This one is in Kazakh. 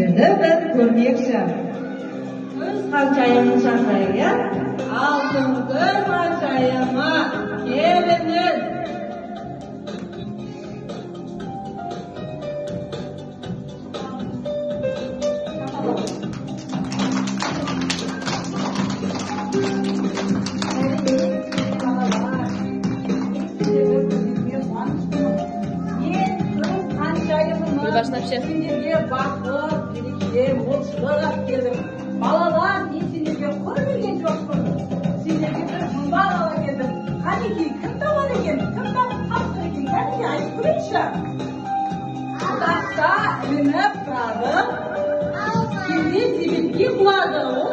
Сендерді бір көрмекші. Күз ханшайымын шақырайық, иә? Алтын күз ханшайымы, келіңіз. Сендерге бақыт, береке, молшылық алып келдім. Балалар, мен сендерге құр берген жоқпын. Сендерге бір жұмбақ ала келдім. Қанекей, кім табады екен? Кім тапты екен? Кәнекей, айтып көрейінші. Бұтақта ілініп тұрады, кейде себетке құлады. Ол